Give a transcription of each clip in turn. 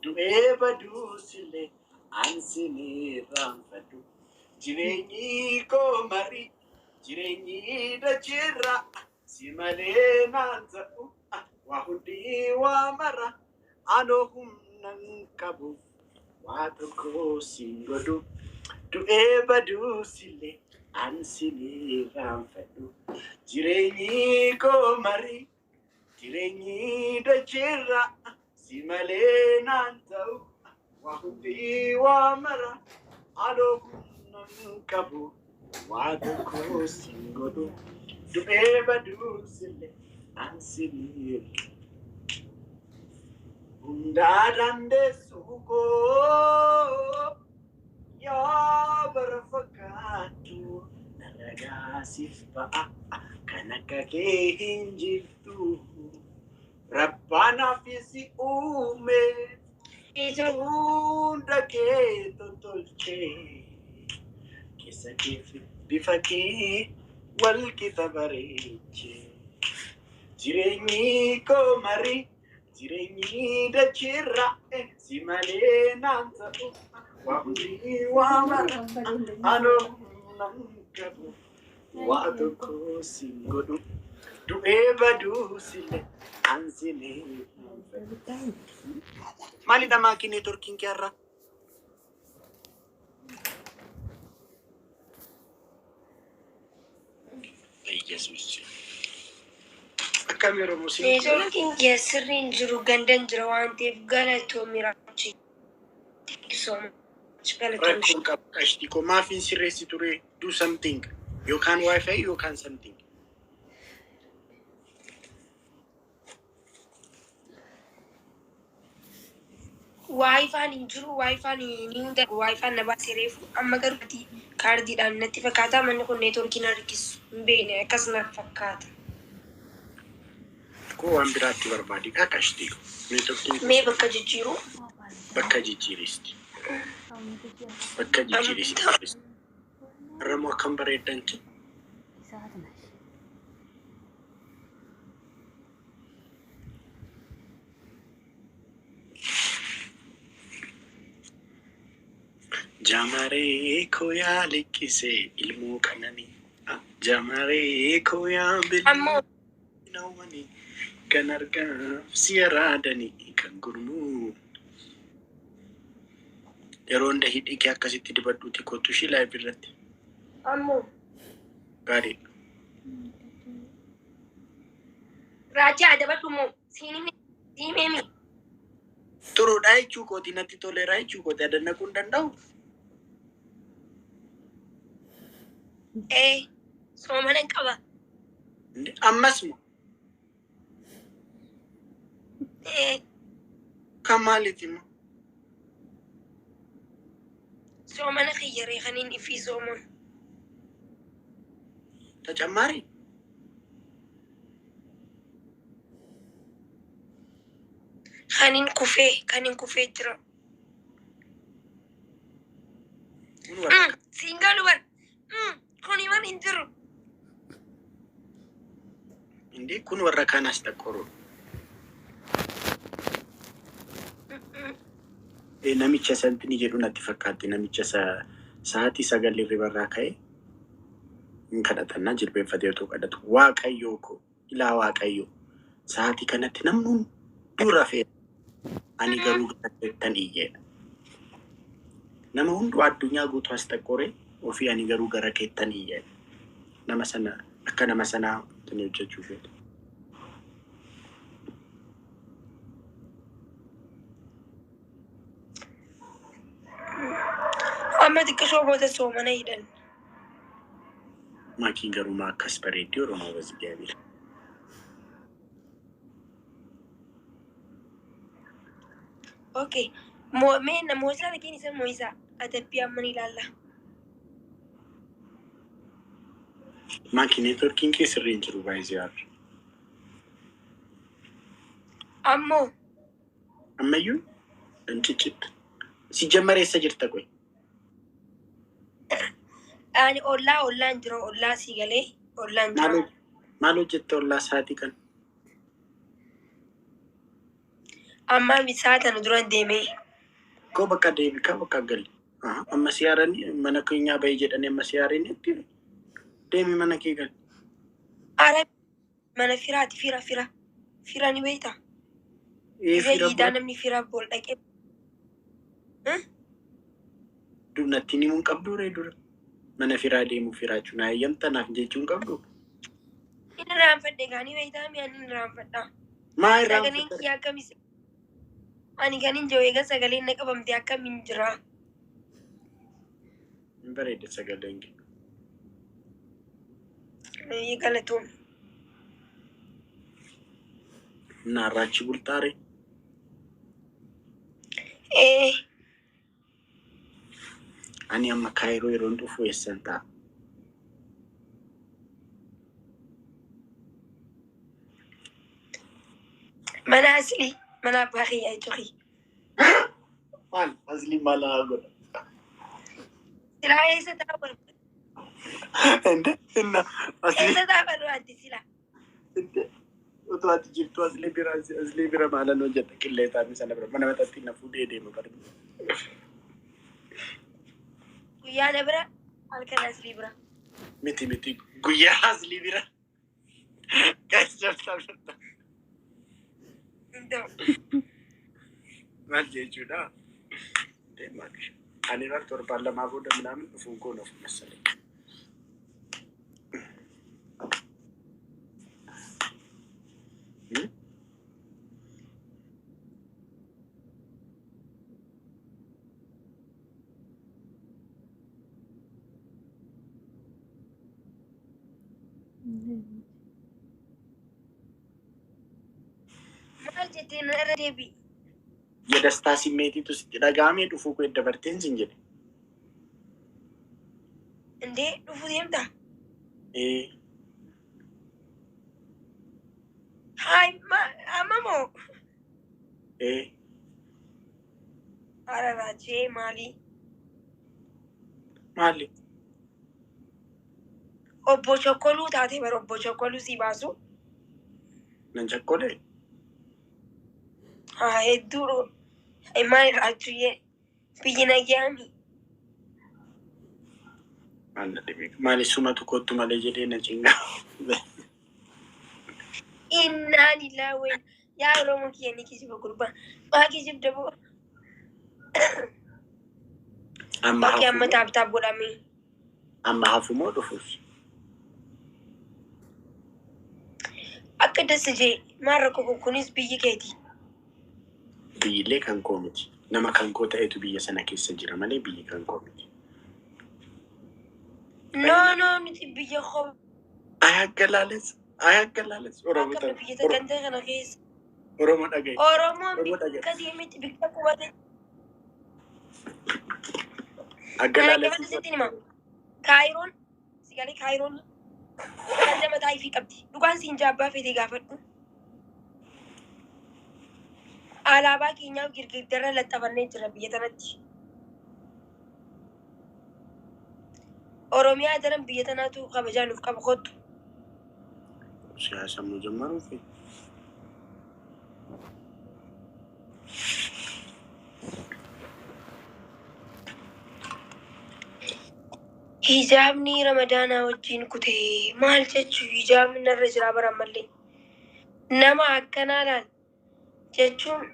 Du'ee baduusillee ansi ni irraanfadhu. Jireenyi koo marii, jireenyi dacheerra si malee naan ta'u. Waa hundi waa mara anoo humna hin qabu waa tokko siin godhu. Du'ee baduusillee ansi ni irraanfadhu. Jireenyi koo marii, jireenyi dacheerra si malee naan ta'u. Waa hundi waa mara anoo humna hin qabu waa tokko siin godhu. Du'ee baduusillee ansi ni hundaa dandeessu koo yaa bara fakkaattu narragaa siif ba'a kan akka kee hin jirtu. Rabbaanaaf si uume hunda kee tottolchee keessa kee fi bifa kee wal qixa bareechee. Jireenyi koo marii, jireenyi dacheerra si malee naan ta'u. Waa hundi waa mara anoo humna hin qabu waa tokko siin godhu. Du'ee baduusillee ansi ni Maalidha maakii networkiin kee har'a? Yesuus. Akkam yeroo siin Neetwoorkiin kee sirriin jiru gandan jira waan ta'eef galatoomi Raachi. Thank you so much. Galatoomi. Rakkoon qaba qashtii koo maaf hin sirreessi ture? Do something, yookaan wifi yookaan something. WiFi'n hin jiru, WiFi'n ni hunda, WiFi'n na baasee reefu, amma garuu kaardiidhaan natti fakkaata. Manni kun neetwoorkii na harkisu hin beekne, akkas na fakkaata. Koo waan biraatti barbaadidha qashtii koo. Neetwoorkiin Mee bakka jijjiiru. Bakka jijjiiristi. Bakka jijjiiristi. Har'ammoo akkam bareeddanti. Jamaree koo yaa liqqisee ilmoo qananii. Jamaree koo yaa Ammoo bilawwanii kan argaaf si araadanii kan gurmuu. Yeroo hunda hidhii kee akkasitti dibadhuuti kottu ishii live irratti. Ammoo Gaariidha. Raajii adabadhu moo siin himne siimee. Turuudha jechuu kooti, natti toleera jechuu kooti, adannaquu hin danda'u. Ee, soomana hin qaba. Ammas moo? Ee. Kan maaliiti immoo? Soomana kiyyaree kan inni fi sooman. ተጨማሪ Kan hin kufee jira. Kun warra Siin galu bar. Kuni man hin jiru. እንዴ kun warra kaan as xaqqoru. Namicha santini jedhu natti fakkaatti, namicha sa'aatii 9 hirribarraa ka'e hin kadhatannaa jilbeenfatee otoo kadhatu, "Waaqayyoo koo, ilaa Waaqayyoo, sa'aatii kanatti namni hunduu rafee, ani garuu gara keettan iyyeedha. Nama hunduu addunyaa guutuu as xaqqore, ofii ani garuu gara keettan iyyeedha." Nama sana akka nama sanaa tuni hojjechuu feetu. Amma xiqqishoo booda soomana hidhan. Maakiin garuu maa akkas bareeddi Oromoo በእግዚአብሔር? Okay. Mee namoota dhageen isa moo'isaa adabbii amma ni ilaalla. Maakii, neetworkiin kee sirrii hin jiru baay'ee har'a. Ammoo Ammayyuu hin ciccittu. Si jammar eessa jirta qoy? Ani ollaan jira, ollaa sii galee ollaan jira. Maal hojjetta ollaa sa'aatii kana? Ammaa misaa tana duran deemee. Koo bakka deebi ka bakka gali. Amma si haaranii mana keenyaa bahi jedhanii amma si haaranii itti deemi mana kee gali. Ara mana firaati fira fira. Fira ni beektaa? Ee Gizee fira iidaa bira namni fira bol dhaqee. Natti himuu hin qabdu ree dura. Mana firaa deemuu firaachuu na eeyyamta naaf jechuu hin qabdu. Inni raanfadhe gaanii beektaa mi ani inni raanfadha. Maa Sagaleen irraanfatta? kiyya akkamis ani kan hin jiru eega sagaleen na qabamte akkamiin jira. Hin bareedde sagaleen kee. Galatoom. Naarraachi bultaare. Ee Ani amma Kaayiroo yeroon dhufu eessan ta'a? Mana aslii mana abbaa kiyyaa jechuun. Maal asli maal haa godha? Silaa eessa ta'a barbaadde? Inde inna asli Eessa ta'a barbaadde silaa? inde utuu ati jirtu asli bira asli bira maalan hojjedha qilleensaan sana bira mana mataatti na fuudhee deema barbaada. Guyyaa na bira halkan aslii bira. Miti miti guyyaa asli bira. Guys, jabsaa jabsaa. Hin ta'u. Maal jechuudha? Deemaa ani bar torbaan lamaa booda minaamin dhufuun koo nafu መሰለኝ። Maal jettee na irra deebi'i? የደስታ ስሜቲቱ sitti dhaga'amee dhufuu koo edda barteen sin jedhe. Indee dhufuu deemtaa? Ee Haay amma moo? Ee Araraachee maalii? Maali? Obbo Chokkoluu taate bara obbo Chokkoluu si baasu. Nan chakkolee? Haa hedduu maal irraachuyyee biyyi nagyaami. Maal na dhibee? Maali sumatu kottu malee jedhee na cingaa. Innaa lillaa wayin yaa Oromoo kiyya ni kijiba gurbaa. Maa kijibda boo? Amma Okei amma hafu tap tap godhame. Amma hafu moo dhufuus? Akka dasa jee maal rakkoo kunis biyyi keeti. Biyyillee kan koo miti. Nama kan koo ta'etu biyya sana keessa jira malee biyyi kan koo miti. No no nuti biyya kophaa Ay አገላለጽ ay አገላለጽ Oromoo qabna ta'e biyya ganda kana keessa. Oromoo dhagaye Oromoon Oromoo dhagaye bikka deemetti bikka qubate. አገላለጽ Kana sitti hima. Kaayiroon sigalee Kaayiroon ganda mataa ifii qabdi. Dhugaan siin jaabbaa fedhe gaafadhu. Alaabaa keenyaa girgiddarra laxxafannee jira biyya tanatti. Oromiyaa daran biyya tanaatu kabajaa nuuf qaba kottu. siyaasa መጀመሩ fi Hijaabni Ramadaanaa wajjin kutee maal jechuu hijaabni narra jira bara ammallee. Nama akkanaa laal jechuun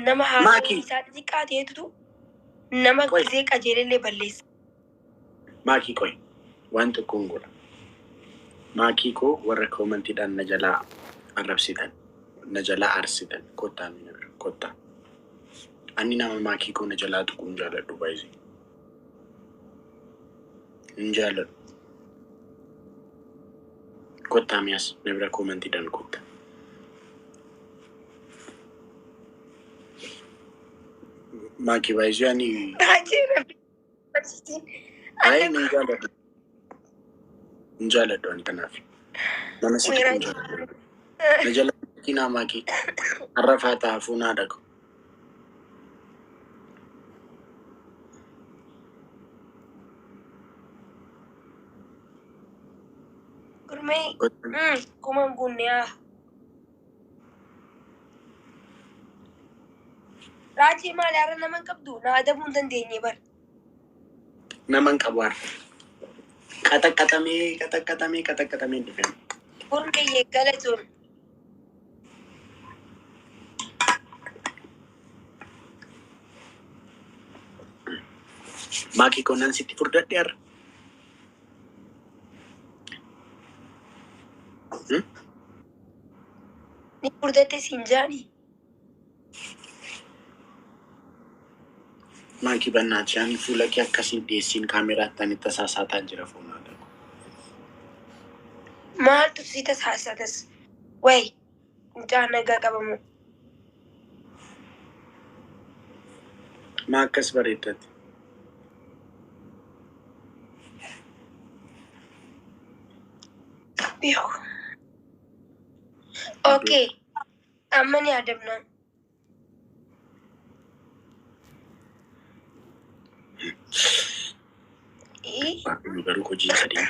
nama haasawni Maakii isaa xixiqqaa ta'etutu nama qoy gisee qajeelellee balleessa. Maakii qoy waan tokkoon godha. Maakii koo warra koomentiidhaan na jalaa arrabsitan na jalaa aarsitan kottaa na bira kottaa. Ani nama maakii koo na jalaa tuquu hin jaaladhu baay'ee. Hin jaaladhu. Kottaa mi'as na bira koomentiidhaan kottaa. Maakii baay'ee ani Raajii rabbi barsiisin. Ay Anna hin jaaladhu. Hin jaaladhu ani kanaaf. Nama si tuquu hin Weeraajii. jaaladhu. Na jala tuqinaa maakii. Arrafaa ta'a fuunaa dhaqu. Gurmee Kottaa. Kumaan guunne haa. Raachii maali har'a nama hin qabdu? Na adabuu hin dandeenye bar. Nama hin qabu har'a. Qaxaqqaxamee qaxaqqaxamee qaxaqqaxamee dhufe. Gurmeeyyee galatoon. Maakii koo nan sitti furdadhe har'a. Hmm? Ni furdatte siin jaani. Maakii bannaati ani fuula kee akkasiin dhiyeessiin kaameraatti ani tasaasaataan jira fuunaa. Maaltu si tasaasatas? Wayi mucaa nagaa qabamu. Maa akkas bareeddate? Beeku. Okay. Amma ni adabna. Ii Waaqayyo garuu hojii sadii.